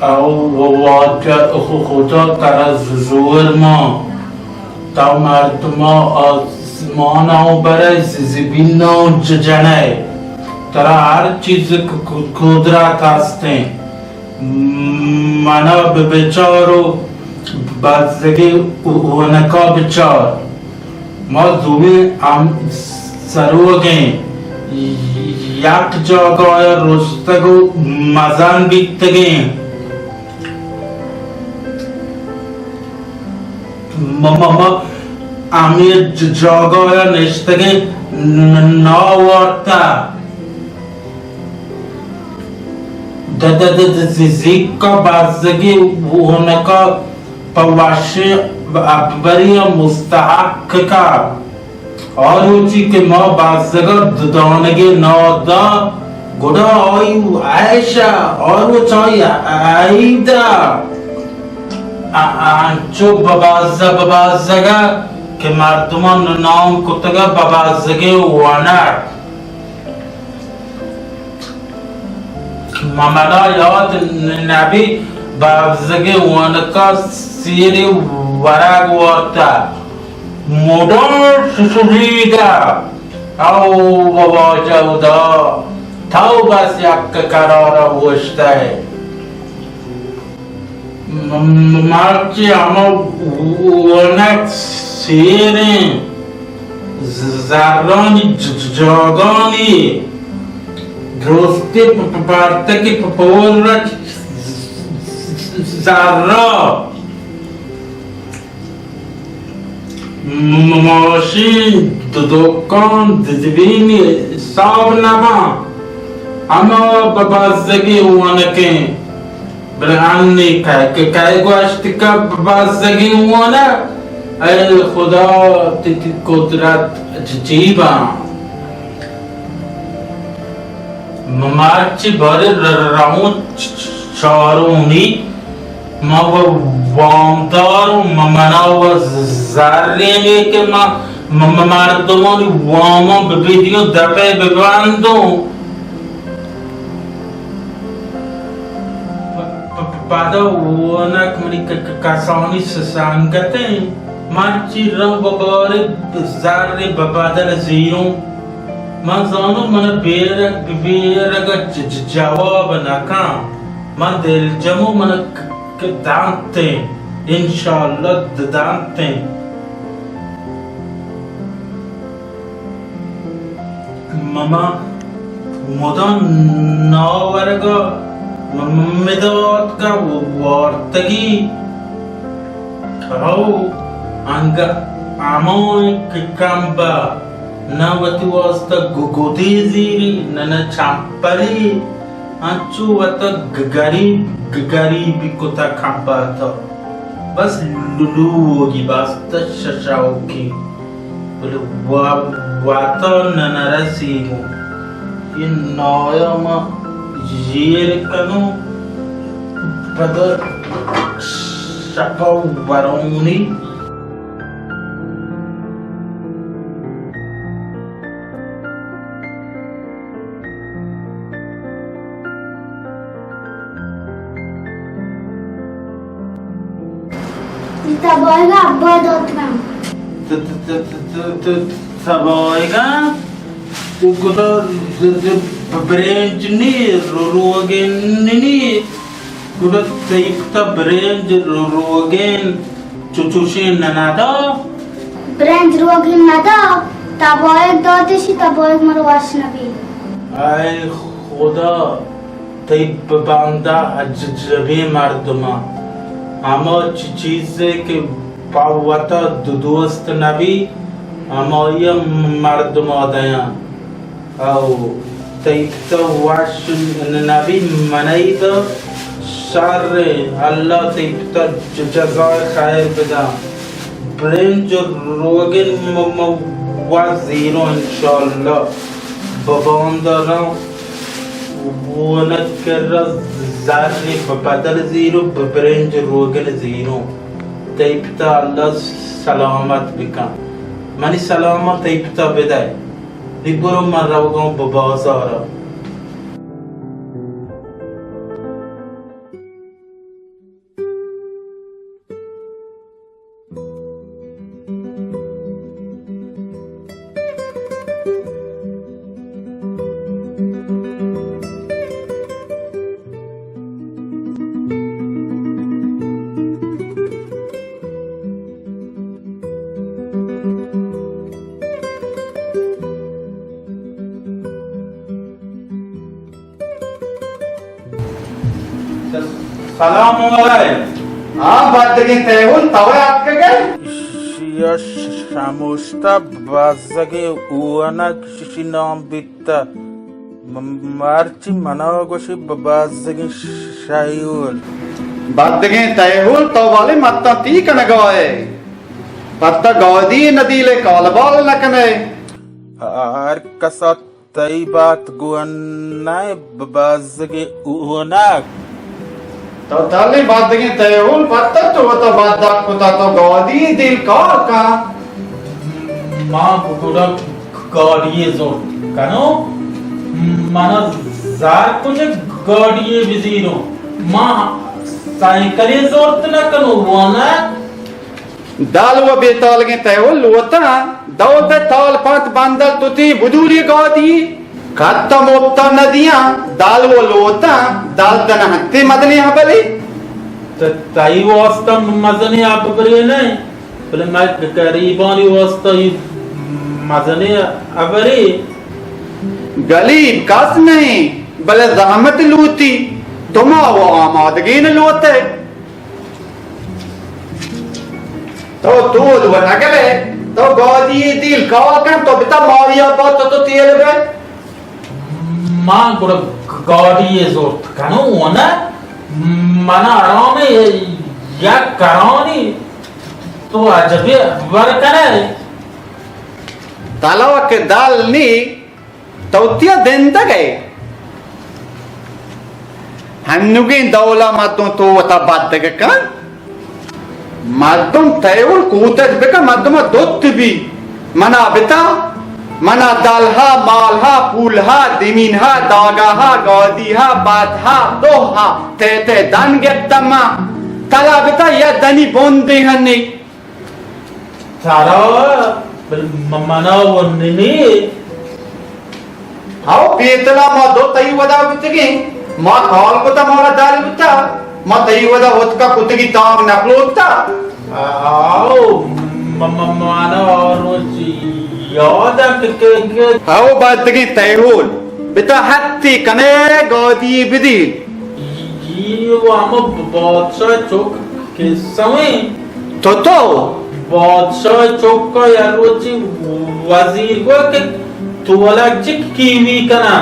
او واجہ خدا ترا زور ما، تو مردما آسمانا و برئے، زمیناں و ج-، جنئے، ترا ہر چیز ک-، ک-، قدرت ہستیں۔ منا ب-، بچار و بزگیں ونکا بچار۔ ما دوئیں ہم سروگیں، یک جاگہ ء رستگ و مزن بیتگیں۔ ما، ما، ما ہمے ج-، جاگہ ء نشتگیں، ن-، ن-، ناوارتہ۔ د-، د-، د-، د-، زی-، زیکا بزگی ونکا پہ وشیں ابری ء مستحق کا۔ آ روچی کہ ما بزگا دانگے ناداں، گڑا آئی عیش ء، آ روچ آئی عید ء۔ ا-، انچو ببزہ ببزگ ء کہ مردمان نام کتگ ء ببزگیں ونک۔ ممنا یات نبی، ببزگیں ونکا سیری ورگ وارتا، مدام سسریدا۔ او واجہ خدا، تو بس یک قرار اوشتئے۔ م-، مرچی ہما ونک سیریں ز-، زرانی ج-، ج-، جاگانی درستی پ-، پ-، پرتکی پ-، پورت زرا۔ م-، ماشین دو دکان دزبینی حساب نباں، ہما ببزگی ونکیں، بلے ہنی کئے کہ کئے گوشت کہ ببزگی ونک، اے خدا تی، تی قدرت عجیباں۔ م-، مرچی بارے ر-، ر-، رمو چ-، چ-، چارونی، ما و وامدار و م-، منا و زرینی کہ ما م-، م-، مردمانی وامان ببیدیوں دپے ببندوں۔ پ-، پ-، پدا ونک منی ک-، ک-، کسانی س-، سنگتیں، مرچی رم ببارے زر ببدل زیروں۔ من زانوں من بیرگ، بیرگ ج-، ج-، جواب نکاں۔ من دلجموں من ک-، ک-، دانتیں۔ انشاءاللہ د-، دانتیں۔ مما مدام ناورگا م-، مداد کا وارتگی۔ ہو انگا ہمائیں کہ کمبا نہ وتی واسطہ گو-، گدی زیری، نہ، نہ چمپلی۔ انچو وتا گ-، گریب، گ-، گریبی کتا کھمباتا۔ بس لو-، لوگی باستا ش-، شوقی۔ بلے وا-، وتا نہ، نہ رسی گوں۔ یہ نایا ما زیر کنوں، پدا شپا ورونی۔ تبایگا ابا داتگاں۔ ت-، ت-، ت-، ت-، ت-، ت-، تبایگا؟ تو گڑا ز-، ز-، برنج نی، رو-، روگن نی، گڑا تئی پتا برنج رو-، روگن چو-، چوشیں نہ، ندا؟ برنج روگن ندا، تبایگ داتشی، تبایگ مرو وش نبی۔ اے خدا، تئی بندہ عجبیں مردماں، ہما چ-، چیزے کہ پہ وتا دو-، دوست نبی، ہمائی مردما دیاں۔ او تئی پت وش نبی، منی تو شر، اللہ تئی پت ج-، جزائے خیر بدا۔ برنج روگن م-، م-، و زیرو انشاءاللہ۔ ببانداراں ونک کرا زر ب-، بدل زیرو، ب-، برنج روگن زیرو۔ تئی پتا اللہ سلامت بکن۔ منی سلاماں تئی پتا بدئے۔ نی برو من روگاں بہ بازارا۔ سلام علیکم۔ آ بدگیں تیہول، تو اتکگ ئے؟ شیا ش-، شموشتا بزگیں ہونک، ششی نام بیتا۔ م-، مرچی منا گوشی ب-، بزگیں ش-، شیہول۔ بدگیں تیہول، تو والے متاں تی کنگا ئے۔ پتا گادی ندیلے کالبال نکنے۔ ہر کسا تئی بات گون نہ ب-، بزگیں ہونک۔ تو تلیں بدگیں تیہول، پتا تو وتا بدک کتا، تو گادی دل کار کن۔ ما گڑا گاڑی زرت کنوں، منا زار کجا گاڑی بزیروں، ما سائیکلے زرت نہ کنوں، ہونک۔ دل و بیتالگیں تیہول لوتاں، دو تہ تال پنت بندل تو تی بدوری گادی، کت مپتا ندیاں، دل و لوتاں، دل دنہتے مدنی ہبلی۔ ت-، تئی واسطہ مزنی ہبرے نہ، بلے مئے غریبانی واسطہ ای مزنی ہبرے۔ غریب کس نہیں، بلے زحمت لوتی، تما و آمادگین لوتے۔ تو دود و نگلے، تو گادی دیل کار کن، تو بتا ماریا با تو، تو تیل بے۔ ما گڑا گاڑی زورت کنو و نہ، منا آرام یک کرانی تو عجبی بر کنے۔ تلوک دل نی، تو تیا دندگ ئے۔ ہنوگیں دولا مردم تو وتا بدگ کن۔ مردم تیول کوتج بکن، مردم دوت بی۔ منا بتا، منا دلہا، مالہا، پولہا، دمینہا، داگاہا، گادیہا، بادہا، دوہا، تے تے دن گپتما۔ تلا بتا یا دنی بندے ہنی۔ ترا بل م-، منا و ننی۔ ہاو پیتلا ما دو تئی ودا بوتگیں، ما کال کتا مارا داری بوتا، ما تئی ودا ہوتکا کتگی تانگ نکلوتا۔ آو، م-، م-، منا روچ یاد کہ، کہ، کہ۔ ہاو باتگیں تیہول، بتا حتی کنے گادی بدی۔ ای و ہمو بادشاہ چک کسویں۔ تو تو؟ بادشاہ چکا یا روچی وزیر گو کہ تو الگ چک کیوی کنا۔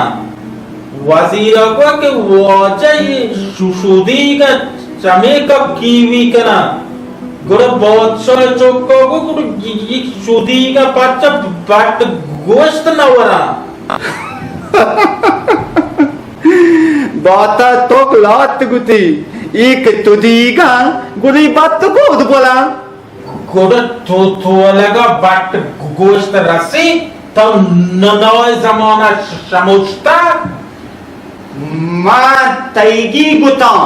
وزیر گو کہ واجہ یہ شودی کا چمے کا کیوی کنا۔ گڑا بادشاہ چکا گو گڑا یہ شودی کا پچا بٹ گوشت نہ ورا۔ باتا توک لات گتی، ای کہ تو دیگاں، گڑی بات گود بولاں۔ گڑا تو، تو لگا بٹ گوشت رسی، تو ننوئے زمانہ ش-، شموشتا۔ من تئیگی گتاں۔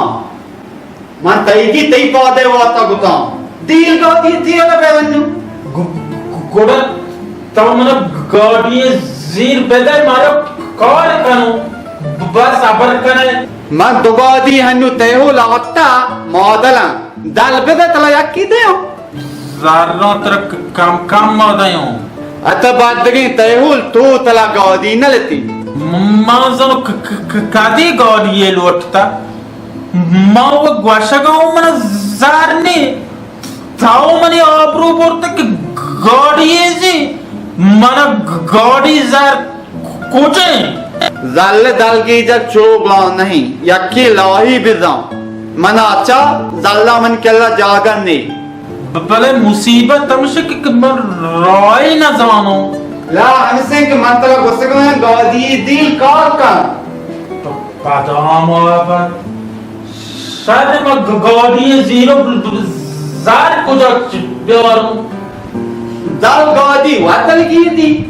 من تئیگی تئی پادے واتا گتاں۔ دیل گادی تیل بے انو۔ گ-، گ-، گڑا تو منا گاڑی زیر بدے مارا کار کنو۔ بس ابر کنے۔ من دو گادی ہنو تیہو لاتا مادلاں۔ دل بدے تلا یکی دیاں۔ زراں ترا ک-، کم کم ما دیاں۔ اتا بادگیں تیہول تو تلا گادی نہ لتی۔ م-، ما زنو ک-، ک-، ک-، کدی گاڑی لوٹتا۔ ما و گوشگا ہوں منا زر نی۔ تو منی آبرو برت کہ گاڑی زی۔ منا گاڑی زر کجیں؟ زل دلگیجگ چوگاں نہیں، یکی لاہی بزاں۔ منا چا زلا من کلا جاگہ نی۔ ب-، بلے مصیبت ہمش کہ، کہ من راہی نہ زانوں۔ لا ہمسیں کہ من تلا گوشگاں گادی دیل کار کن۔ پ-، پدا ہما بر شر ما گ-، گاڑی زیرو ب-، ب-، زار کجا چ-، بیاروں؟ دل گادی وتل گیدی۔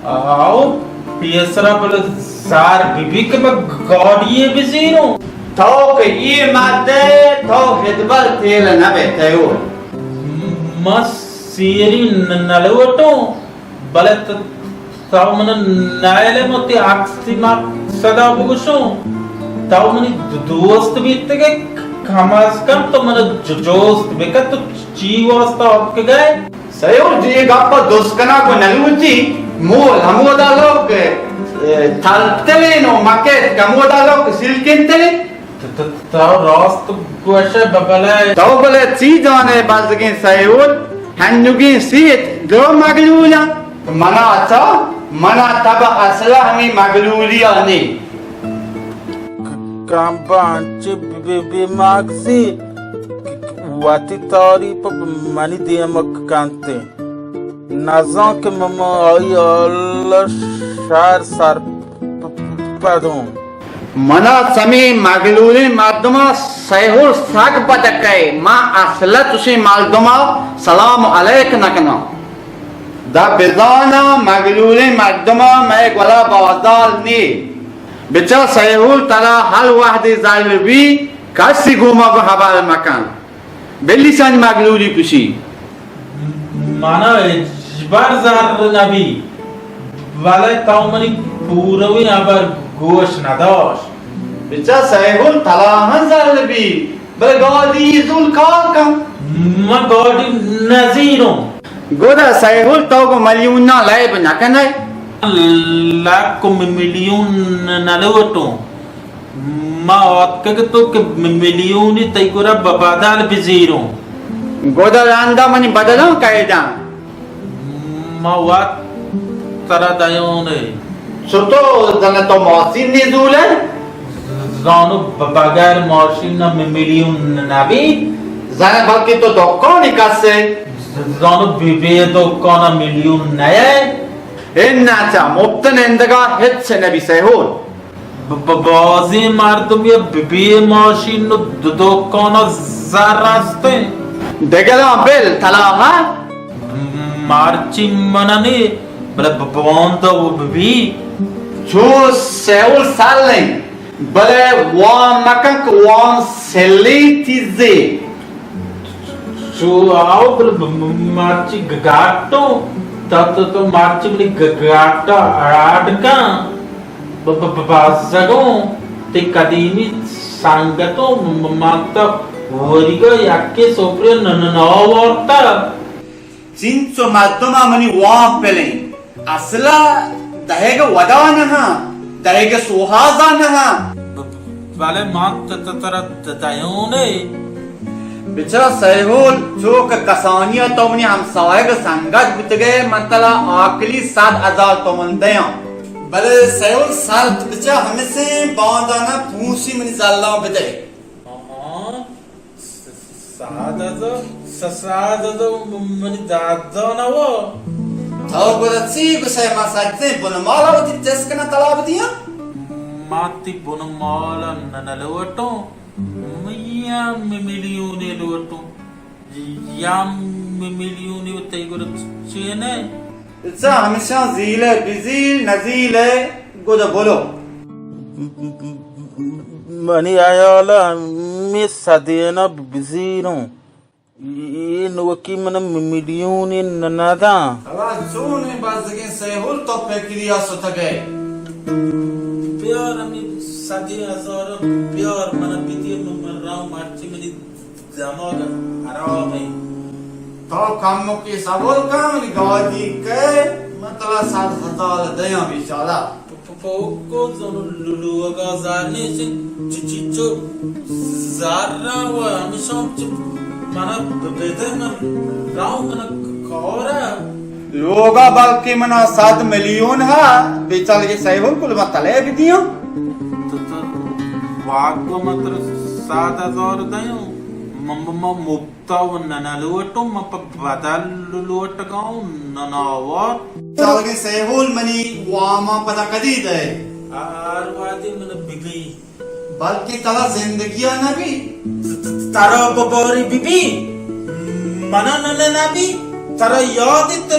آؤ، پیسرا بل زار بی بی کہ ما گاڑی بزیروں۔ تو کہ یہ مردے، تو ہدبل تیل نہ بیتے ہو۔ ما سیری ن-، نلوٹوں۔ بلے ت-، تو من نائلے متی عکسی مقصدا بگوشوں۔ تو منی د-، دوست بیتگے، کم از کم تو من ج-، جوست بکن، تو چی واسطہ اتکگے؟ سیو جی گپ دوست کنا کو نلوٹی، مول ہمودا لوگ، اے، تل تلین و مکیت کمودا لوگ سلکین تلین۔ ت-، ت-، تو راست گوشے بلے۔ تو بلے چی زانے بزگیں سیہول، ہنوگیں سیت درو مگلولاں۔ منا چا، منا تب اصلا ہمیں مگلولی آ نی۔ کمبا انچیں بے، بے، بے مغزی وتی تعریف منی دیمک کنتے۔ نزان کہ من آئی اللہ شہر سر پ-، پ-، پدوں۔ منا سمی مگلولیں مردماں سیہول سک بدکئے، ما اصلا چشیں مردماں سلام علیک نکناں۔ دا بزاناں مگلولیں مردماں مئے گورا بازار نی۔ بچا سیہول ترا ہر وہدے زر بی، کسی گوما گو ہبر مکن۔ بلی سنج مگلولی کشی۔ منا ہچبر زر نبی، بلے تو منی پورویں ہبر گوش نداشت۔ بچا سیہول تلاہاں زر بی، بلے گاڑی زول کار کن۔ من گاڑی نزیروں۔ گودا سیہول تو گو ملیوناں لیب نکنئے۔ لک و ملیون نلوٹوں۔ ما آتکگ تو کہ ملیونی تئی گورا ب-، بدل بزیروں۔ گودا رندا منی بدلاں کئے داں۔ ما وت ترا دیون ئے۔ چتو زن تو ماشین نزول ئے؟ زانو ب-، بغیر ماشین م-، ملیون نبی۔ زن بلکہ تو دکانی کس ئے۔ زانو بے، بے دکان ملیون نئے۔ اے ناچا مپت نندگا ہچ نبی سیہول۔ ب-، ب-، بازیں مردم یا ب-، بے ماشین و د-، دکان زر استیں۔ دگراں بل تلاہا۔ مرچی مننی، بلے ب-، باندا و ببی۔ چو سیہول سال نہیں، بلے وام مکن کہ وام سلی تیزے۔ چو آؤ بلے ب-، ب-، مرچی گ-، گاٹو، تا تو، تو مرچی بلے گ-، گاٹا اڑاڈ کن۔ ب-، ب-، ب-، بزگوں، تئی قدیمی سنگتوں، م-، م-، من تا وریگا یکے سوپرے ن-، ن-، نہ آورتا۔ چنچو مردما منی وام پلیں۔ اصلا دہیگ ودا نہ ہاں، دہیگ سوہازا نہ ہاں۔ ب-، بلے من ت-، ت-، ترا د-، دیونے۔ بچار سیہول، چو کہ کسانی ء تو منی ہمساہگ ء سنگت بوتگ ئے، من ترا آکلی سد ہزار تومن دیاں۔ بلے سیہول، سرت بچار ہمسیں، باندانا پونسی منی زلاں بدئے۔ آہاں، س-، س-، سد ہزار، س-، سد ہزار م-، منی دادانا وا۔ تو گڑا چی گوشئے، من سجہیں بنمالا وتی تسکنا تلاب دیاں؟ من تی بنمالا نہ، نہ لوٹوں۔ من یک ملیونے لوٹوں۔ یک ملیونے و تئی گورا چے نہ؟ اچھا، ہمیشاں زیلے بزیل، نزیلے گد بلو۔ منی ہیالا ہمے سدینا بزیروں۔ اے نوکی من ملیونے نہ، نہ داں۔ ہلا چونیں بزگیں سیہول تو پکریا ستگئے۔ بیار ہمے سدیں ہزار بیار، منا بدئے، من، من راں، مرچی منی دماغ خراب انت۔ تو کمکے صبر کن، منی گاڑی کئے، من ترا سد ہزار دیاں بیچارہ۔ پ-، پ-، پوکو زانو لو-، لوگا زر نیست، چ-، چ-، چو زر و ہمیشاں چ-، منا ب-، بدئے، من راں، منا کارا۔ لوگا بلکہ منا سد ملیون ہا، بیچارگے سیہول کل من تلے بدیاں۔ تو، تو واگو من ترا سد ہزار دیاں، من، من، من مفتا و نہ، نہ لوٹوں، من پہ بدل لوٹگاں و نہ، نہ آوار۔ چارگیں سیہول، منی واما پدا کدی دئے؟ ہر وہدی من بگئی۔ بلکہ ترا زندگیا نبی۔ ت-، ت-، ترا بباری ببی۔ منا نہ، نہ، نبی۔ ترا یاد انت،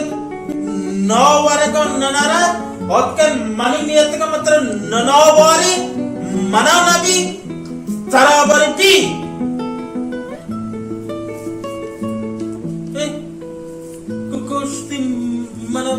نہ ورگا نہ، نہ رد۔ اتکے منی نیتگا من ترا نہ، نہ واری۔ منا نبی۔ ترا بر بی۔ اے، ک-، کشتی منا۔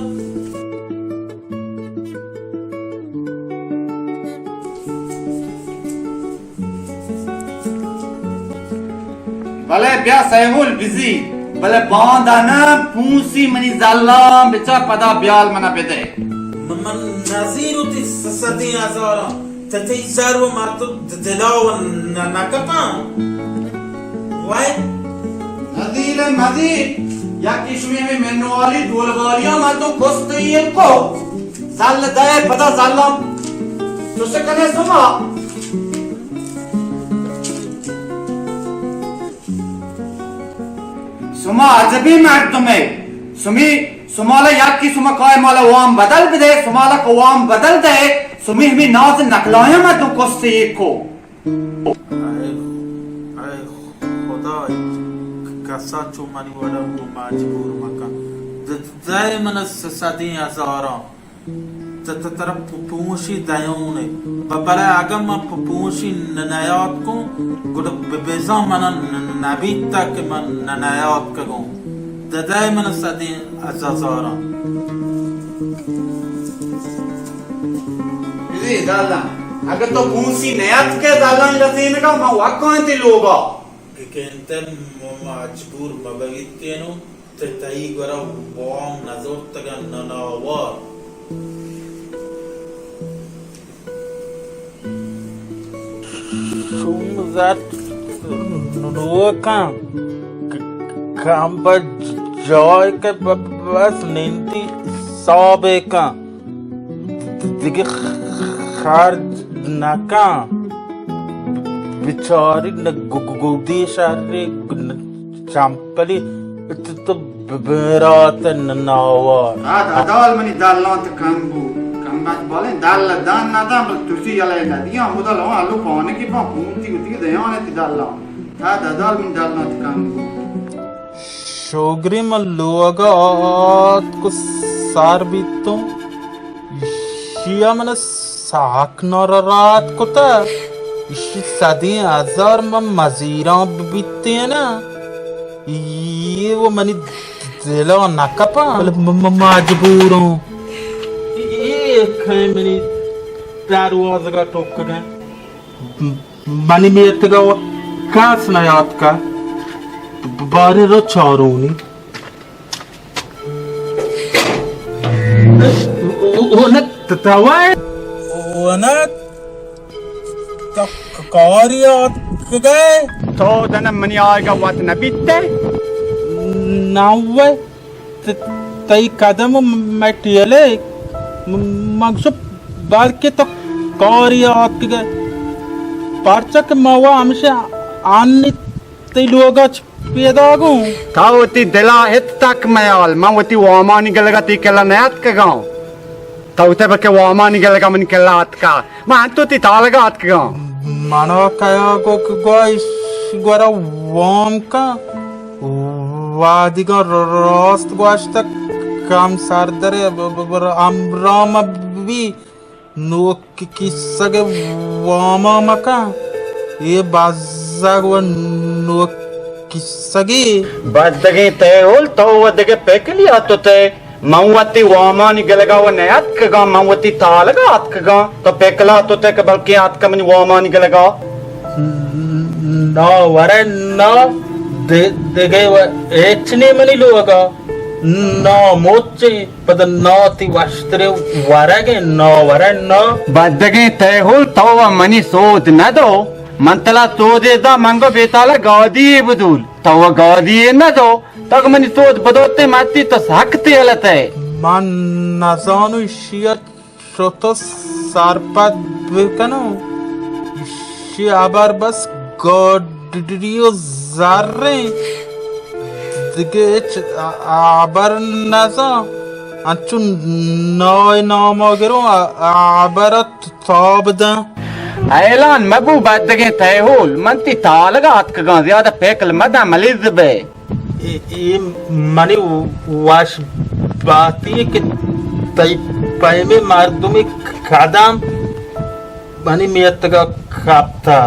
بلے بیا سیہول بزی، بلے باندا نہ پونسی منی زلاں بچار پدا بیال منا بدئے۔ م-، من نزیروں تئی س-، سدیں ہزاراں۔ تئی زر و مردم د-، دلا و ن-، نکپاں۔ وای۔ نزیر مزیر، یکی شمی ہمیں منوالی ڈولوالیاں مردم کست ایل کو۔ زل دے پدا زلم۔ چوش کنے سما۔ سما عجبی مردمے۔ سمی، سمالا یکی سما کائے مالا وام بدل بدے، سمالا کو وام بدل دے، سمی ہمی ناز نکلایاں مردم کست ایل کو۔ اے، اے خدا، کسا چو منی وڑا گوں مجبور مکن۔ د-، دئے من س-، صدیں ہزاراں۔ ت-، ت-، ترا پ-، پونشی دیون ء۔ ب-، بلے اگاں من پ-، پونشی ن-، نیاتکوں، گڑا ب-، بزاں من ء ن-، نبیتگ کہ من ن-، نیاتکگوں۔ د-، دئے من صدیں ہزاراں۔ بزی دلاں، اگہ تو پونسی نیاتکے دلانی رسینگا، من وکاں تئی لوگا۔ کہ انت م-، مجبور مبویتینو، ت-، تئی گورا وام نزورتگن نناوار۔ شوم زر نوکاں ک-، ک-، کم بہ جای کہ ب-، بس نندی سابے کن۔ دگہ خرج نکن۔ بچاری نہ گ-، گ-، گودی شری نہ چمپلی تو، تو ب-، برات نہ ناوار۔ آ دادال منی دلانت کم بو۔ کم بات بالیں دل دان نہ دان بل ترسی یلے نہ دیاں۔ مدل ہوں الو پانکی پا پونتی ہوتی دیان تی دلان۔ آ دادال منی دلانت کم بو۔ شوگری من لوگ ء آتک ء سر بیتوں، ایشی ء من ساک ناراحت کتہ، ایشی صدیں ہزار من مزیراں بیتیناں، اے و منی دل ء نہ کپاں، بلے م-، م-، مجبوروں۔ اے کئے منی دروازگ ء ٹکگ ء۔ منی میتگ ء کس نیاتکہ، باریں رو چارونی۔ اونت توئے؟ اونت تو کاری آتکگئے؟ تو دن منی آیگا وت نبیتے؟ نوے۔ ت-، تئی قدم ء مئے ٹیلے، م-، من گوشت بلکیں تو کاری ء آتکگ ئے، پرچا کہ ما وا ہمیشہ آنی تئی لوگ ء چہ پیداگ اوں۔ تو وتی دل ء ہت تک میال، من وتی وامانی گلگ ء تئی کل ء نیاتکگاں۔ تو تبکہ وامانی گلگ ء منی کل ء آتکا۔ من انتو تئی تالگ ء آتکگاں۔ من ء کیا گو کہ گوش گورا وام کن۔ وادیگاں راست گوشتگ، کم سردرے ب-، ب-، ب-، ہمراہ مہ بی، نوک کیسگ واما مکن، اے بزگ و نوک کیسگی۔ بزگیں تیہول، تو و دگہ پکلی اتوتے، من وتی وامانی گلگا و نیاتکگاں، من وتی تالگا آتکگاں، تو پکلا اتوتے کہ بلکیں آتکا منی وامانی گلگا۔ نا ورے نا، دے-، دگہ و ہچ نے منی لوگا۔ نا مچے، پد نا تی وشترے ورگے نا ورے نا۔ بدگیں تیہول، تو و منی سود ندو، من تلا سودے دا، من گو بیتالا گادی بدول، تو و گادی ندو، تو منی سود بدوتے ماتی تو سک تیلتے۔ من نزانو ایشی ء چتو سرپد بکنوں؟ ایشی ہبر بس گاڈری و زریں، دگہ ہچ ہبر نزاں۔ انچو نائے ناما گروں، ہبر ء تاب داں۔ اعلان مبو بدگیں تیہول، من تی تالگا اتکگاں، زیادہ پیکل مداں، ملیز بے۔ اے، اے منی وش باتی کہ تئی پیمیں مردمے قدم منی میتگا کپتا۔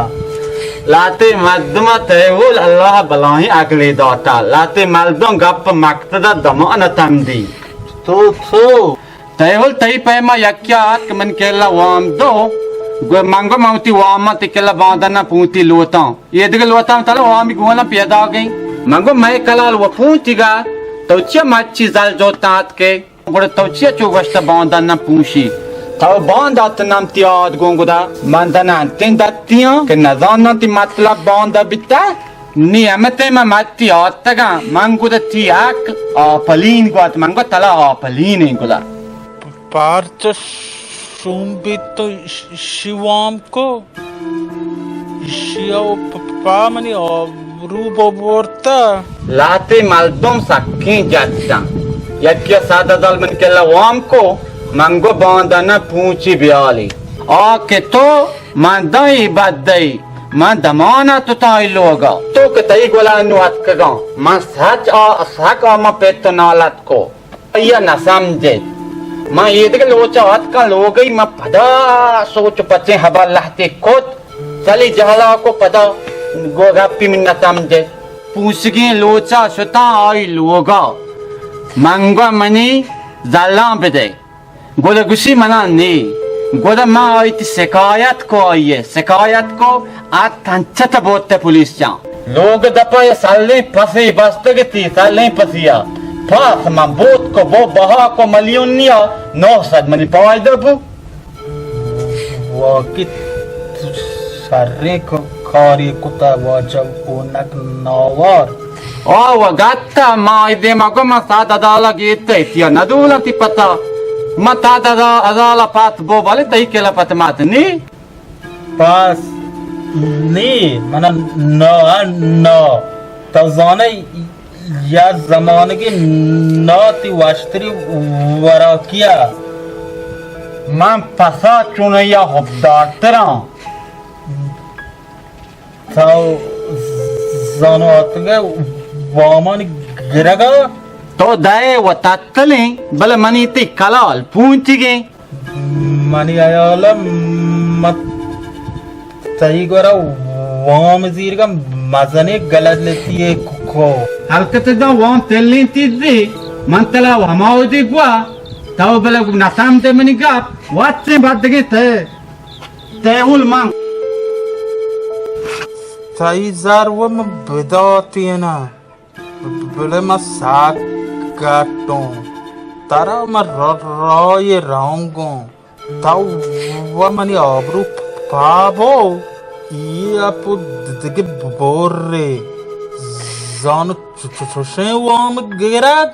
لاتے مردم تیہول اللہ بلاہیں عقلے داتا۔ لاتے مردم گپ مقصد دمان تمدی۔ تو، تو۔ تیہول تئی پیما یکیا آتک من کلا وام دو۔ گو-، من گو من وتی واما تی کلا باندنا پونتی لوتاں۔ اے دگہ لوتاں تلا وامی گونا پیدا گئیں۔ من گو مئے کلال و پونتیگا، تو چیا مچی زل جوتاں اتکے؟ گڑا تو چیا چو گوشتا باندان نہ پونشی؟ تو باندا اتنم تی آد گوں گدا، من دنانتیں دتیاں کہ نزاناں تی مطلب باندا بیتا۔ نی ہمتے من متی آتگاں، من گدا تی حق آپلین گوات، من گو تلا آپلین گدا۔ پارچہ شوم بیت تو ش-، شی وام کو، شی او پ-، پ-، پا منی آبرو ببرتا۔ لاتے مردم سکیں جتاں۔ یکی ءَ صد ہزار من کلا وام کو، من گو باندا نہ پونچی بیالی۔ آ کہ تو من دائی بدئی، من دمانا تو تائی لوگا۔ تو کہ تئی گلا نو اتکگاں، من سچ آ، سک آ من پت نالت کو۔ آئی ءَ نہ سمجھت۔ من ایدگہ لوچ ءَ اتکاں لوگئی، من پدا سوچ ءُ پچیں ہبر لہتے کت، چلی جہلا کو پدا گو گپی من نہ سمجھت۔ پونسگیں لوچ ءَ شتاں آئی لوگا۔ من گو منی زلاں بدے۔ گڑا گوشی منا نی۔ گڑا من آئی تی شکایت کو آئی ءَ۔ شکایت کو آ تنچت بوت پولیس چاں۔ لوگ دپا یہ سلیں پسے بستگ تی، سلیں پسیا۔ پس من بوت کو بو بہا کو ملیون نیا، نو سد منی پائدہ بو۔ واقعی شریں ک-، کاری کتا واجہ اونک ناوار۔ آ و گتا ما دیما گو من سد ہزار گیتے تیا ندولتی پتا۔ من سد ہزار، ہزار پت بو بلے تئی کلا پت مات نی۔ پس نی، من نہ، نہ۔ تو زانئے، یا زمانگی ناتی وشتری وراکیا۔ من پسا چونیا حبدارتراں۔ تو زانو آتگے وامان گرگا۔ تو دائے و تتلیں، بلے منی تی کلال پونچگیں۔ منی ہیال ءَ من تئی گورا وام زیرگا مزنیں غلطی یے کو۔ ہلکت داں وام تلیں تیزی، من تلا ہما وھدی گوا، تو بلے نہ سمجھے منی گپ، واتیں بدگیں تے، تے اول من۔ تئی زر و من بداتینا۔ بلے من سک گٹوں، ترا من را-، راہ ءَ رونگوں، تو و منی آبرو پا بو، ای اپو دگہ بورے، زانو چ-، چ-، چوشیں وام گرگ۔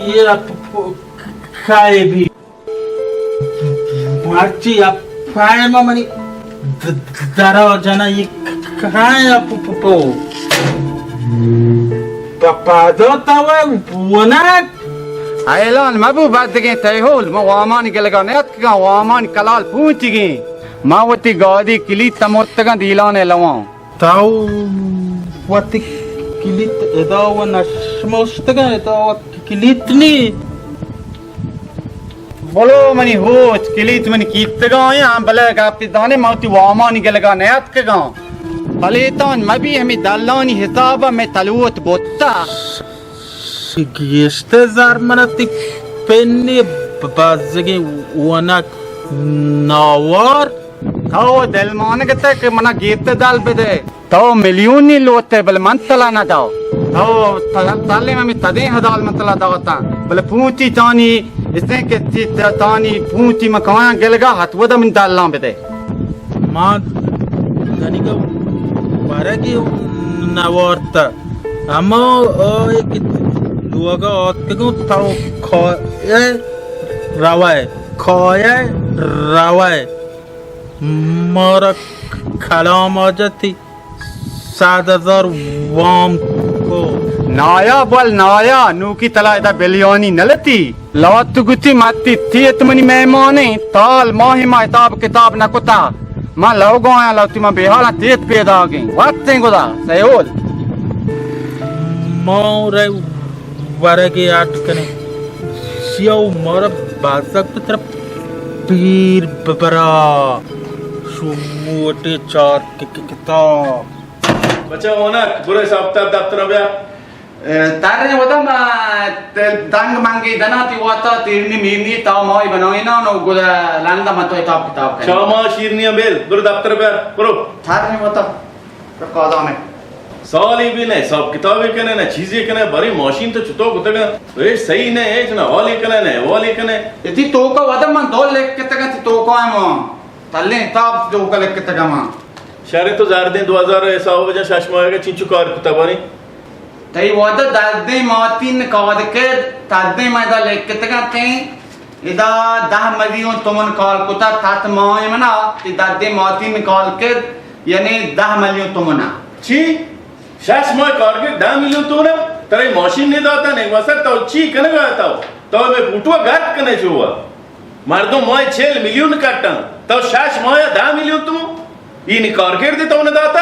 ای اپو کائے بی۔ مرچی ءَ پیم ءَ منی د-، د-، درا جنا یک کھائیں ءَ پ-، پ-، پو۔ پ-، پادو تو ونک۔ اعلان مبو بدگیں تیہول، ما وامانی گلگا نیاتکگاں، وامانی کلال پونچگیں۔ ما وتی گادی کلیت تموتگاں دیلان ءَ لواں۔ تو وتی کلیت ادا و نشموشتگاں، ادا و کلیت نی۔ بلو منی ہوچ، کلیت منی کیتگاں یاں، بلے گپی دانے ما وتی وامانی گلگا نیاتکگاں۔ پلیتان مبی، ہمے دلانی حسابا مئے تلوت بوتا۔ گیشتر زر من تی پنی بزگیں ونک ناوار۔ تو دلمانگ تے کہ منا گیت دل بدے۔ تو ملیونی لوتے بل من تلا نہ داو۔ تو تل-، تلے ہمیں تدیں ہدال من تلا داتا۔ بل پونچی تانی، اسے کہ تی-، ت-، تانی پونچی من کایاں گلگا ہت ودا من دلان بدے۔ ما دنیگا ورگی نوارتا۔ اما آئی کہ لوگا آتکگوں تو کھائے روئے، کھائے روئے۔ مارا کلام آجتی سد ہزار وام کو۔ نایا بل نایا، نوکی تلا ادا بلیانی نلتی۔ لوت گوتی ماتی تیت منی مہمانیں، تال ماہ ما حساب کتاب نہ کتا۔ ما لوگو آیاں لوتی ما بیحالاں تیت پیداگیں۔ وقتیں گدا، سیول۔ ما رے ورگے اٹ کنے۔ سیاو مارا بازک پتر پیر ببرا۔ شموٹے چار ک-، ک-، کتاب۔ بچا اونک، برو حساب کتاب دفتر بیا۔ اے، تریں ودا ما ت-، دنگ منگی دنا تی واتا تیرنی میرنی تا مائی بنائینا نو گدا لندا ما تو حساب کتاب کنی۔ چا ما شیرنی بیل، برو دفتر بیا، برو۔ تریں ودا، رکا دانے۔ سالے بی نہ حساب کتابے کنئے، نہ چیزے کنئے، باریں ماشین تو چتو کتگا؟ تو ہچ صحیح نہ، ہچ نہ حالے کنئے، نہ احوالے کنئے۔ اتی توکا ودا من دو لکتگا، تی توکا ہم تلیں حساب توکا لکتگا من۔ شر، تو زردیں دو ہزار حساب بجن، شش ماہگا چنچو کار کتا باریں؟ تئی ودا دردیں ماتین کار کرد، تردیں من ادا لکتگا تیں، ادا دہ میلیون تومن کار کتا، تت ماہ منا، تی دردیں ماتین کار کرد، یعنی دہ میلیون تومن۔ چی؟ شش ماہ کار کرد دہ میلیون تومن؟ ترا ماشین نہ داتا، نہ وسط، تو چی کنگا تو؟ تو میں پوٹوا گرد کنے چوا۔ مردم ماہ چہل میلیون کٹن، تو شش ماہ دہ میلیون تومن؟ ای نی کار کرد تو نہ داتا؟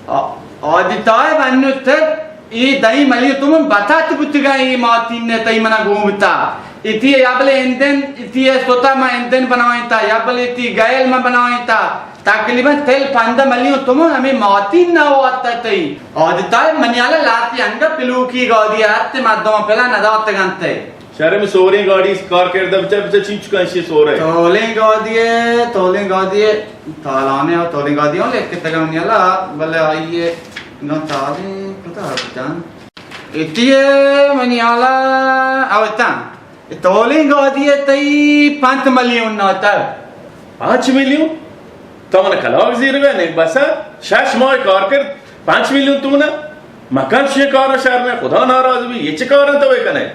آ-، آدی تائب انو تر ای دہی ملی تو من بتات بوتگا، ای ماتین نے تئی منا گون بتا۔ اتی یا بلے اندن، اتی سوتا ما اندن بنائیں تا، یا بلے اتی گیل ما بنائیں تا۔ تقریباً تل پندہ ملیون تومن ہمیں ماتین نہ وارتا تئی۔ آدی تائب منی حالا لاتی انگا پلوکی گادی ات مردم پلا نداتگنتے۔ شرم، سوریں گاڑی کار کردہ بچا، بچا چینچکاں اشی سورے۔ تولیں گادی ہے، تولیں گادی ہے، تالانے اور تولیں گادی ہوں لکھ کے تگا منی حالا، بلے آئیے نو تالیں کتا بجان۔ اتی ہے منی حالا، اوتا۔ تولیں گادی ہے تئی پنچ ملیون ناتر۔ پنچ ملیون؟ تو من کلاگ زیرگا نے بسا، شش ماہ کار کرد، پنچ ملیون تومن؟ مکن شی کار شر نے، خدا ناراض بی، یہ چی کار تو کنے؟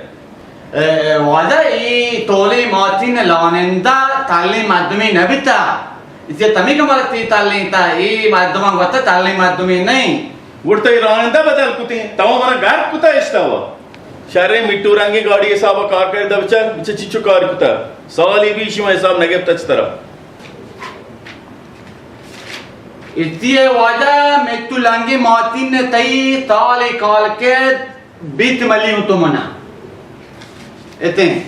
اے، واجہ، ای تولیں ماتین لانندہ تالیں مردمی نبیتا۔ اسی تمی کمال تی تالیں تا، ای مردمان گوتا تالیں مردمی نہیں۔ گڑ تئی رانندہ بدل کتیں، تو منا گرد کتا اشتاوا۔ شریں مٹو رنگیں گاڑی حساب کار کردہ بچا، بچا چیچو کار کتا۔ سالی بی شما حساب نگپتا چترا۔ اتی ہے واجہ، مٹو لنگیں ماتین تئی تالے کال کرد، بیت ملیون تومنا۔ اتیں۔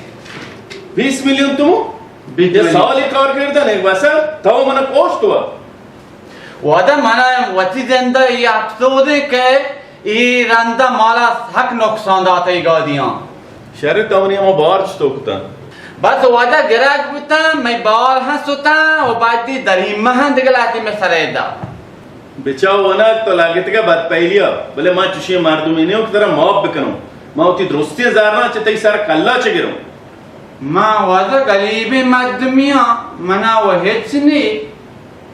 بیست میلیون تومن؟ بیت یہ ملیون۔ سالی کار کردن ایک بسا، تو منا پوشت ہوا۔ واجہ منا وتی زندہ یہ افسوس ہے کہ ای رندا مالا حق نقصان داتا ای گادیاں۔ شر، تو منی ہما بار چتو کتا؟ بس واجہ گرگ بوتا، میں بال ہاں ستا و بعدی دریم ہاں دگلاتی میں سرے دا۔ بچا ونک تو لگتگا بد پہلیا، بلے ما چشیں مردمی نیوں کہ ترا معاف بکنوں۔ ما وتی درستیں زرنا چہ تئی سر کلا چہ گروں۔ ما واجہ غریبیں مردمیاں، منا و ہچ نی۔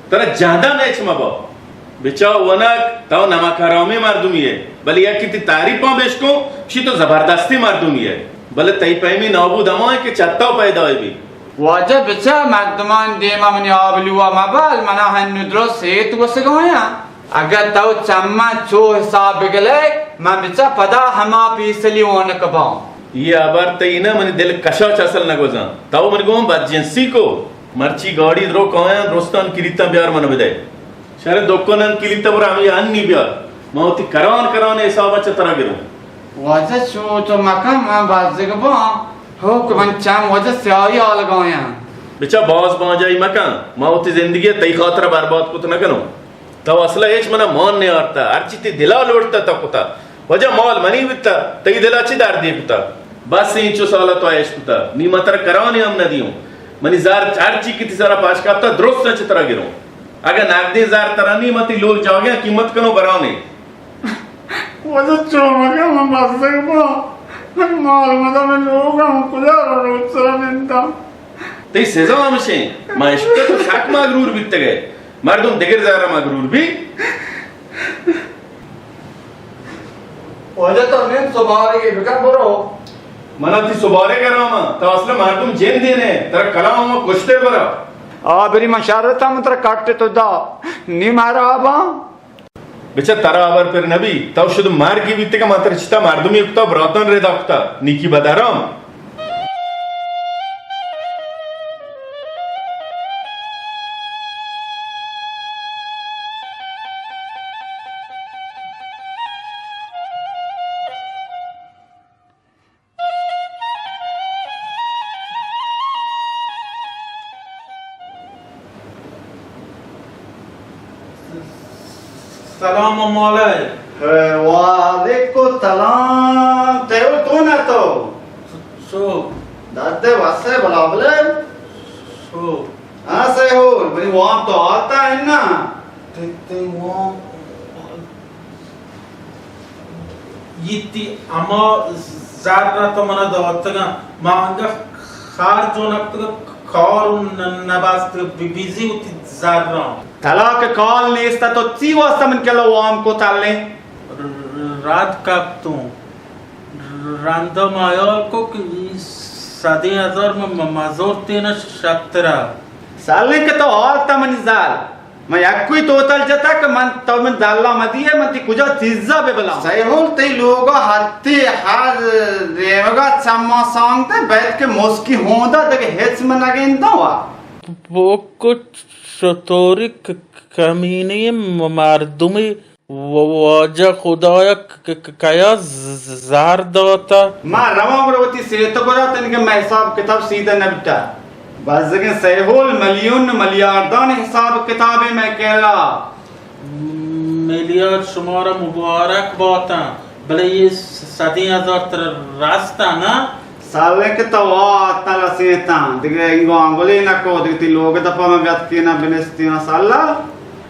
ترا جہدان ہچ مبا۔ بچا ونک، تو نمک حرامیں مردمی ہے، بلے یکی تی تعریفاں بشکوں، شی تو زبردستیں مردمی ہے، بلے تئی پیمی نابود ہما ہے کہ چتا پیدا بی۔ واجہ بچا مردمان دیما منی آبلوا مبال، منا ہنو درست سیت گوسگایا۔ اگہ تو چماں چو حساب بگلئے، من بچا پدا ہما پیسلی اونک باں۔ یہ ہبر تئی نہ، منی دل کشا چہ اصل نہ گوزاں۔ تو من گوں بدجنسی کو، مرچی گاڑی درو کایاں، درستان کلیتاں بیار من بدئے۔ شر، دکانان کلیتاں برا ہمے انی بیار۔ من وتی کران کران حسابا چہ ترا گروں۔ واجہ چو تو مکن، من بزگ باں۔ ہو کہ من چم واجہ سیاہی آلگایاں۔ بچا باز بانجائی مکن، من وتی زندگی تئی خاطرا برباد کت نہ کنوں۔ تو اصلا ہچ منا مان نیارتا، ہرچی تی دلا لوٹتا تو کتا۔ واجہ مال منی بیتا، تئی دلا چی دردے کتا؟ بس اینچو سالا تو عیش کتا، نی من ترا کرانی ہم نہ دیوں۔ منی زر ہرچی کہ تی سرا پاش کپتا، درست چہ ترا گروں۔ اگہ نقدیں زر ترا نی، من تی لوگ جاگہ قیمت کنوں برانے۔ واجہ چو مکن، من بزگ باں۔ من مال مدا من لوگاں کجا رو روچ سرا ننداں۔ تئی سزا ہمشیں، ما اشکتا تو سک مغرور بیتگئے۔ مردم دگر زہرا مغرور بی۔ واجہ تو نند سبارگے بکن برو۔ منا تی سبارگ حرام، تو اصل مردم جندے نے، ترا کلام و کشتے برا۔ آ بری من شرتا من ترا کٹ تو دا، نی مارا آباں۔ بچا ترا ہبر پر نبی، تو شد مرگی بیتگا، من ترا چتا مردمی کتا، براتان ردا کتا، نیکی بدرام۔ سلام علیک۔ وعلیکم السلام۔ تیو تو نہ تو؟ سو۔ دادے واسے بلا بلے۔ سو۔ ہاں، سے ہو، منی وام تو آتا ہے نا۔ تے، تے وام۔ اے تئی ہما زر ءَ تو من ءَ داتگاں، ما انگہ خرچ و نکتگ، کار و ن-، نبستگ، بی-، بیزی وتی زراں۔ تلا کہ کال نیست ءَ تو چی واسطہ من کلا وام کو تلیں؟ ر-، رد کپتوں۔ رندا ما ہیال کو کہ اے صدیں ہزار م-، م-، مزورتین شترا۔ سالیں کہ تو ہال تا منی زال۔ من یکوئی توتل جتا کہ من تو من دلا مدیے، من تی کجا چیزا بہ بلاں۔ سیہول تئی لوگا ہتی ہر ریوگا چما سانگتے، بیت کہ مسکی ہوندا دگہ ہچ من نگنداں وا۔ بوکو چطوری ک-، ک-، کمینی م-، مردمی و-، واجہ خدایا ک-، ک-، ک-، کیا ز-، ز-، زہر داتا؟ ما رواں گڑا وتی سیت گورا تنگہ مئے حساب کتاب سیدھا نبٹا۔ بزگیں سیہول ملیون ملیاردانی حساب کتابے مئے کہلا۔ ملیار شمارا مبارک باتاں، بلے اے صدیں ہزار ترا رستاں نا؟ سالے کہ تو واتاں رسیتاں، دگہ انگو آنگلے نکو، دگہ تی لوگ دپا من بیاتکیناں بنستیناں سالا۔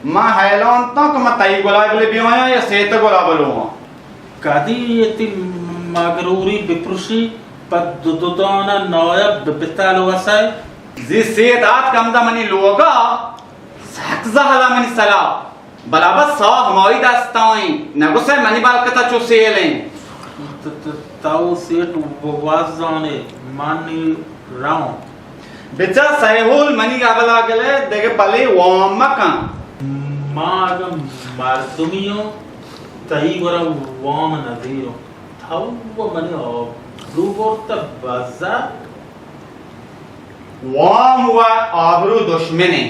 من حیران تاں کہ من تئی گلابلے بیایاں یا سیت گلابلواں۔ کدی اے تی مگروری بپرشی، پہ دو دو دانہ نایب بتل وسے۔ زی سیت آتک ہمدا منی لوگا، سک زہلا منی سلا۔ بلا بس ساہ مائی دستائیں، نگوسے منی بلکتا چو سیلیں۔ ت-، ت-، تو سیٹ و-، وزانے، من رواں۔ بچا سیہول منی گبلا گلے، دگہ بلے وام مکن۔ ما اگاں مردمی اوں، تئی گورا وام نزیروں۔ تو و منی آبرو برت بزا۔ وام و آبرو دشمنیں۔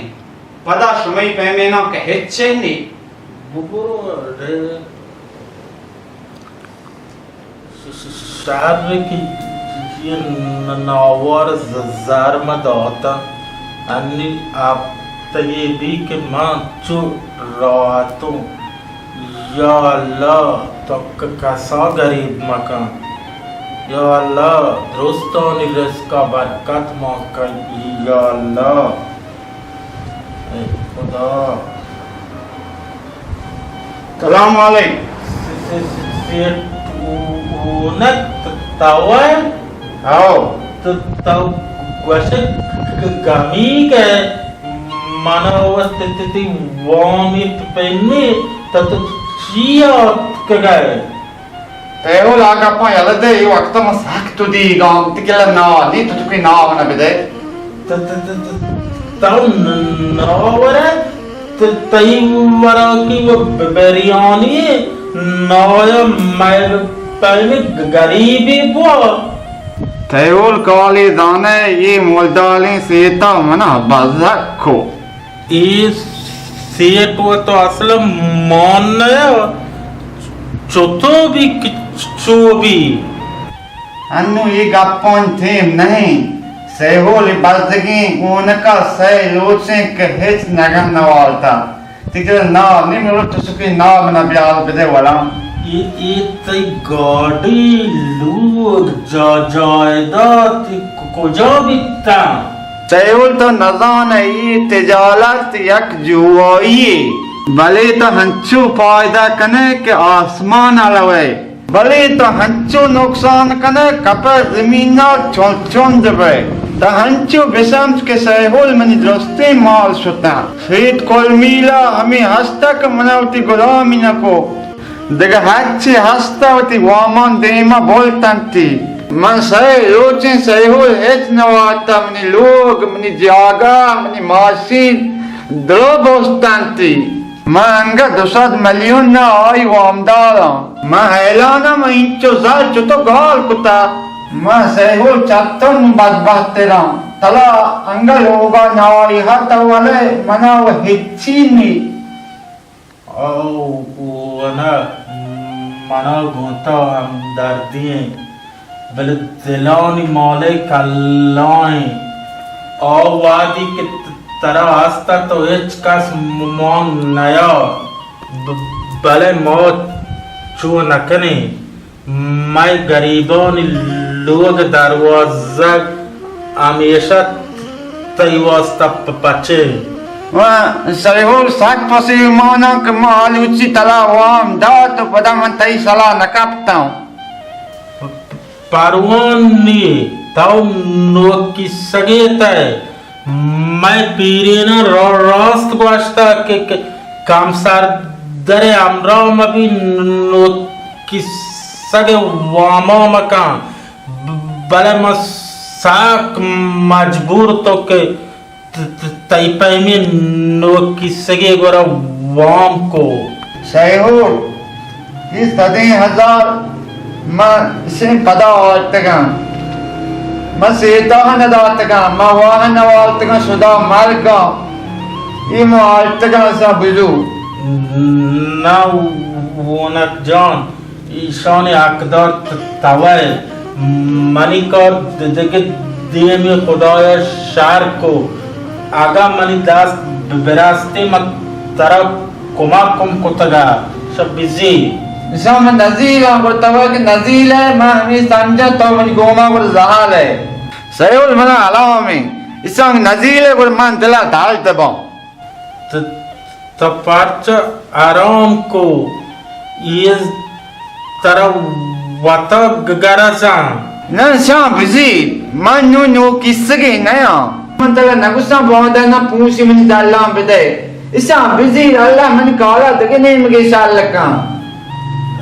پدا شمئی پیمیناں کہ ہچ نی۔ ببرو ڈے۔ ش-، ش-، شر کہ یہ ن-، ناوار ز-، زر ما داتا۔ انی ہفتگے بی کہ من چو راحتوں۔ یا اللہ، تو ک-، کسا گریب مکن۔ یا اللہ، درستانی رزقا برکت ما کن۔ یا اللہ، اے خدا۔ سلام علیک۔ س-، س-، س-، سیٹ او-، اونک ت-، توئے؟ ہاؤ۔ تو، تو گوشگ گ-، گمی کہ منا وست تی، تی وامی پنی، تو، تو چی آتکگئے؟ تیہول آ گپاں یلہ دے، اے وقت من سک تو دیگاں، تی گلہ نا، نی تو تو کوئی نام نہ بدے۔ ت-، ت-، ت-، ت-، تو ن-، ناورے، ت-، تئی وراکی و ب-، بریانی، نایا مئے پہمی گ-، گریبی بوا۔ تیہول کالی دانے، یہ مولدالیں سیتا منا بزک کو۔ اے سیٹ و تو اصل مان نیا، چتو بی کہ چو بی۔ انو اے گپاں تیم نہ انت۔ سیہول بزگیں گونکا سئے روچیں کہ ہچ نگن نوارتا۔ تکر نا نیم روچ تسکی نا منا بیال بدے وڑا۔ اے، اے تئی گاڑی، لوگ، جا-، جائیداد، اے ک-، کجا بیتاں؟ سیہول تو نزانئے، اے تجالت یک جوائیے، بلے تو ہنچو پائدہ کنئے کہ آسمان ء روئے۔ بلے تو ہنچو نقصان کنئے، کپئے زمین ء چنچنڈ بئے۔ تو ہنچو بسمج کہ سیہول منی درستیں مال شتاں۔ سیٹ کل میلا ہمے ہستہ کہ منا وتی گلامی نکو۔ دگہ ہرچی ہستہ وتی وامان دیما بولتنتی۔ من سئے روچیں سیہول ہچ نوارتہ، منی لوگ، منی جاگہ، منی ماشین درو بوستنتی۔ من انگہ دو سد ملیون ء آئی وامداراں۔ من حیراناں من اینچو زر چتو گال کتہ۔ من سیہول چتن بدبہتراں۔ تلا انگہ لوگا نائی ہتہ ولے منا و ہچی نی۔ او، او، انا، منا گوں تو ہمدردی ایں، بلے دلانی مالے کلائیں۔ آ وہدی کہ ت-، ترا ہست ات تو ہچ کس م-، مان نیا، ب-، بلے ما چو نکنیں۔ مئے گریبانی لوگ دروازگ ہمیشہ تئی واسطہ پ-، پچ انت۔ و سیہول سک پسیماناں کہ ما آلوچی تلا وام دات و پدا من تئی سلا نکپتاں۔ پروان نی، تو نوک کسگے تئے۔ مئے پیریناں را-، راست گوشتہ کہ، کہ کم سردر ہمراہ مبی، نوک کسگ واما مکن۔ بلے من سک مجبور تو کہ ت-، ت-، تئی پیمیں نوک کسگے گورا وام کو۔ سیہول، اے صدیں ہزار من اشیں پدا آرتگاں۔ من سیتاہ نہ داتگاں، من واہ نہ والتگاں، شدا مرگاں۔ اے من آرتگاں، اشاں بزو۔ نہ ونک جان، ایشانی حقدار ت-، توئے۔ منی کار د-، دگہ دیمی خدایا شر کو۔ اگاں منی دست ب-، برستی من ترا کمک کم کتگا۔ شب بزی۔ ایشاں من نزیلاں، گڑا توئے کہ نزیل ئے، من ہمے سمجھاں تو منی گوما گڑا زہال ئے۔ سیہول منا الامیں۔ ایشاں نزیل ئے گڑا من دلا درد باں۔ ت-، تو پرچا آرام کو؟ اے ترا وتا گ-، گرزاں۔ نہ شاں بزیر، من نوں نوک کسگے نیاں۔ من ترا نگوشاں باندا نہ پونشی منی دلاں بدئے۔ اشاں بزیر، اللہ منی کارا دگہ نیمگے شر کن۔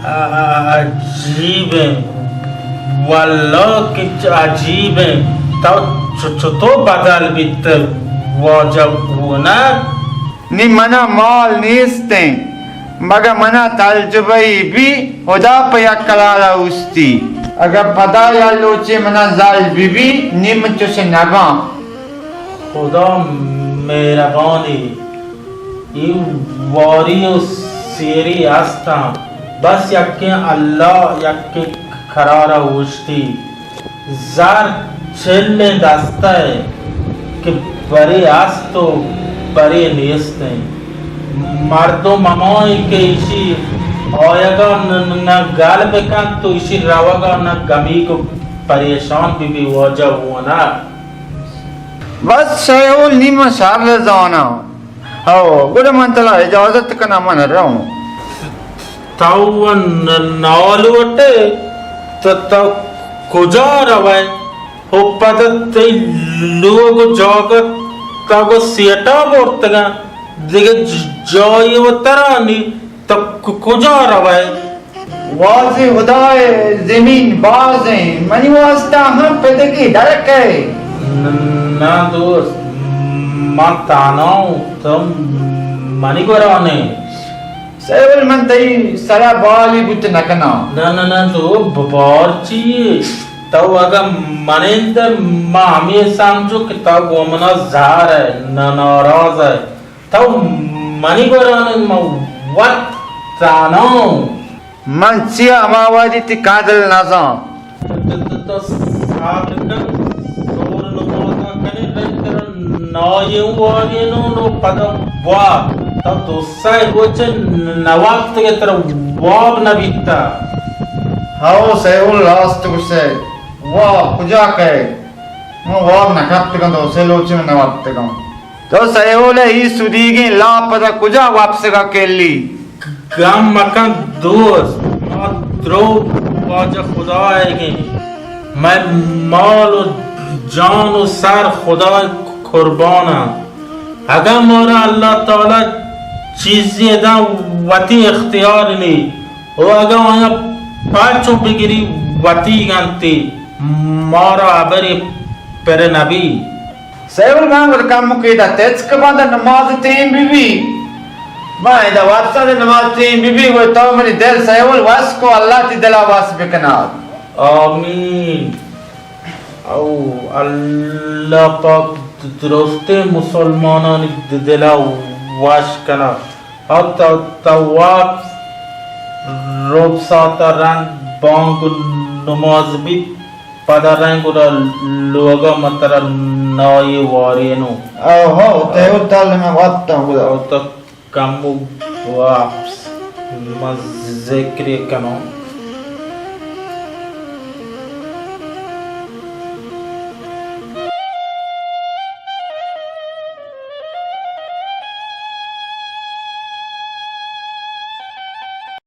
آ-، عجیب ایں۔ واللہ کہ چ-، عجیب ایں۔ تو چ-، چتو بدل بیت واجہ ونک؟ نی منا مال نیست ایں، مگہ منا تجربہ ای بی، خدا پہ یک قرارا اوشتی۔ اگہ پدا یا لوچے منا زال بی بی، نی من چوش نباں۔ خدا مہربانی، اے واری و سیری ہستاں، بس یکیں اللہ یکیں قرارا اوشتی۔ زر چلیں دستہ ء کہ برے است و برے نیست انت۔ مردم ہمائیں کہ ایشی آیگا نہ، نہ، نہ گل بکنت و ایشی روگا نہ گمیگ و پریشان بہ بی واجہ ونک۔ بس شیہول، نی من شر زاناں۔ ہو، گڑا من ترا اجازت کناں، من رواں۔ تو و ن-، نالوٹ ئے، تو، تو کجا روئے؟ او پدا تئی لوگ و جاگہ تو گو سیٹا برتگاں، دگہ ج-، جاہے و ترا نی، تو ک-، کجا روئے؟ واجہ خدائے، زمین بازیں، منی واسطہ ہم پدگی درکئے۔ ن-، نہ دوست، من تہنا اوں، تو منی گورا نئے۔ سیہول، من تئی سرا بالی بوت نکناں۔ نہ، نہ، نہ، تو ب-، بار چی؟ تو اگاں منند، ما ہمے سمجھو کہ تو گوں منا زہر ئے، نہ ناراض ئے۔ تو منی گورا نئے، من وت تہنا اوں۔ من چیا ہما وہدی تئی قدر نزاں۔ تو، تو، تو صبر کن، زور نمازا کنے، رند ترا نائی وارینوں، نو پدا واب۔ تو دو سئے روچ نہ وپتگے، ترا واب نہ بیتا۔ ہئو سیہول، راست گوشئے۔ واب کجا کئے؟ من واب نہ کپتگاں، دو سئے روچ من نہ وپتگاں۔ تو سیہول ء ای سدیگیں لاپ پدا کجا وپسگا کلی؟ گم مکن دوست، ما درو واجہ خدائیگیں، مئے مال و جان و سر خدائے قرباناں۔ اگاں مارا اللہ تعالی چیزے داں، وتی اختیار نی، و اگاں آیاں پچ و بگری، وتیگ انتی، مارا ہبرے پر نبی۔ سیہول، من گڑا کمکے ادا تچک باں، داں نماز ٹیم بہ بی۔ من ادا وپساں، داں نماز ٹیم بہ بی، گڑا تو منی دل سیہول وس کو، اللہ تئی دلا وس بکنات۔ آمین۔ او اللہ پاک درستیں مسلمانانی د-، دلا وش کنات۔ او تو، تو وپس، رب ساعتا رند بانگ نماز بیت۔ پدا رنگ گڑا لوگا من ترا نائی وارینوں۔ او ہو، تئی ہو تل من وپتاں گڑا۔ او تو کمو وپس، من ذکرے کنوں۔